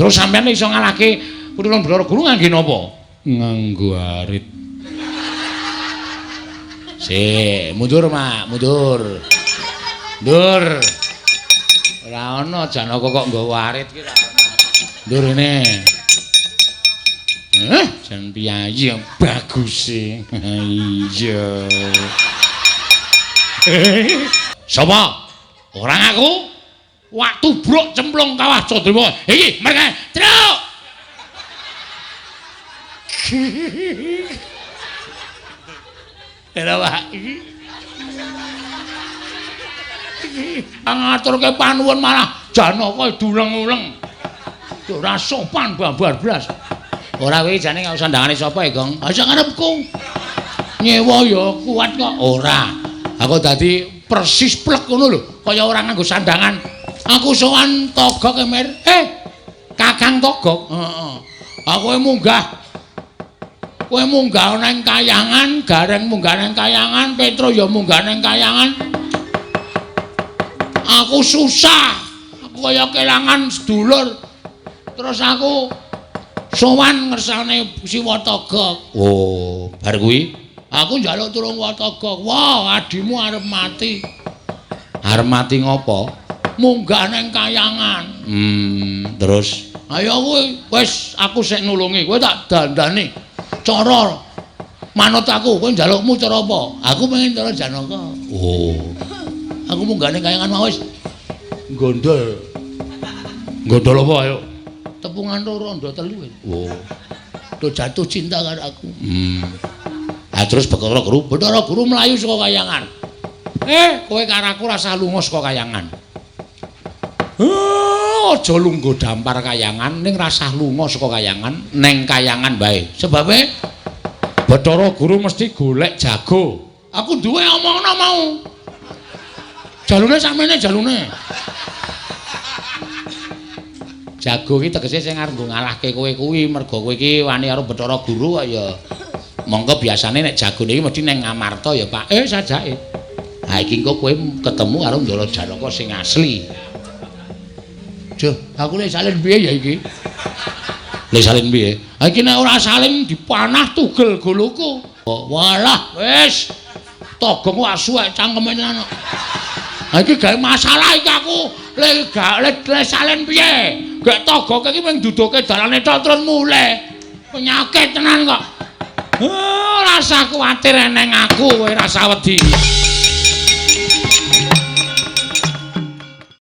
Terus sampeyan iso ngalahke Putrane Bathara Guru ngangge napa? Nganggo arit. Sik, mundur, Mak, mundur. Mundur. Ora ana Janaka kok nggawa arit ki ora ana. Mundur rene. Jan piyayi yang bagus e. Iya. Sapa? Ora ngaku. Wak tubruk cemplung kawah Candrama. Iki mereka. Truk. Ora Pak iki. Ngaturke panuwun malah Janaka duleng-uleng. Ora sopan babar blas. Ora kuwi jane gak sandangane sapa ya, Gong? Ha sak karepku. Nyewa ya kuat kok. Ora. Aku dadi persis plek ngono lho, kaya ora nganggo sandangan. Aku sowan Togok Emir. Kakang Togok. Heeh. Aku munggah. Kowe munggah nang kayangan, Gareng munggah nang kayangan, Petro ya munggah nang kayangan. Aku susah. Aku kaya kelangan sedulur. Terus aku sowan ngersane Siwa Togok. Oh, bar kuwi aku njaluk tulung Wa Togok. Wah, adimu arep mati. Arep mati ngopo? Munggah nang kayangan. Terus ayo kowe wis aku sik nulungi, kowe tak dandani. Cara manut aku, kowe njalukmu cara apa? Aku pengen cara Janaka. Oh. Aku munggah nang kayangan mau wis gondol. Gondol apa ayo? Tepungan loro ndo telu. Oh. Do jatuh cinta karo aku. Ha terus Bathara Guru, Bathara Guru mlayu saka kayangan. Kowe karo aku rasah lunga saka kayangan. Aja lungguh dampar kayangan ning rasah lunga saka kayangan, neng kayangan bae. Sebabe Bathara Guru mesti golek jago. Aku duwe omongno mau. Jalune sakmene jalune. Jago iki tegese sing arep nggo ngalahke kowe kuwi mergo kowe iki wani karo Bathara Guru kok ya. Mongko biasane nek jagone iki mesti neng Ngamarta ya, Pak. Sajake. Ha iki engko kowe ketemu karo Ndara Janaka sing asli. Duh, aku lek salin piye ya iki? Lek salin piye? Ha iki nek ora salin dipanah tugel goloku. Walah, wis. Togong asu cangkeme tenan kok. Ha iki gawe masalah iki aku. Lek gak lek salin piye? Gek togoke iki mung duduke dalane tok terus mulih. Penyakit tenan kok. Rasa kuwatir eneng aku kowe rasa wedi.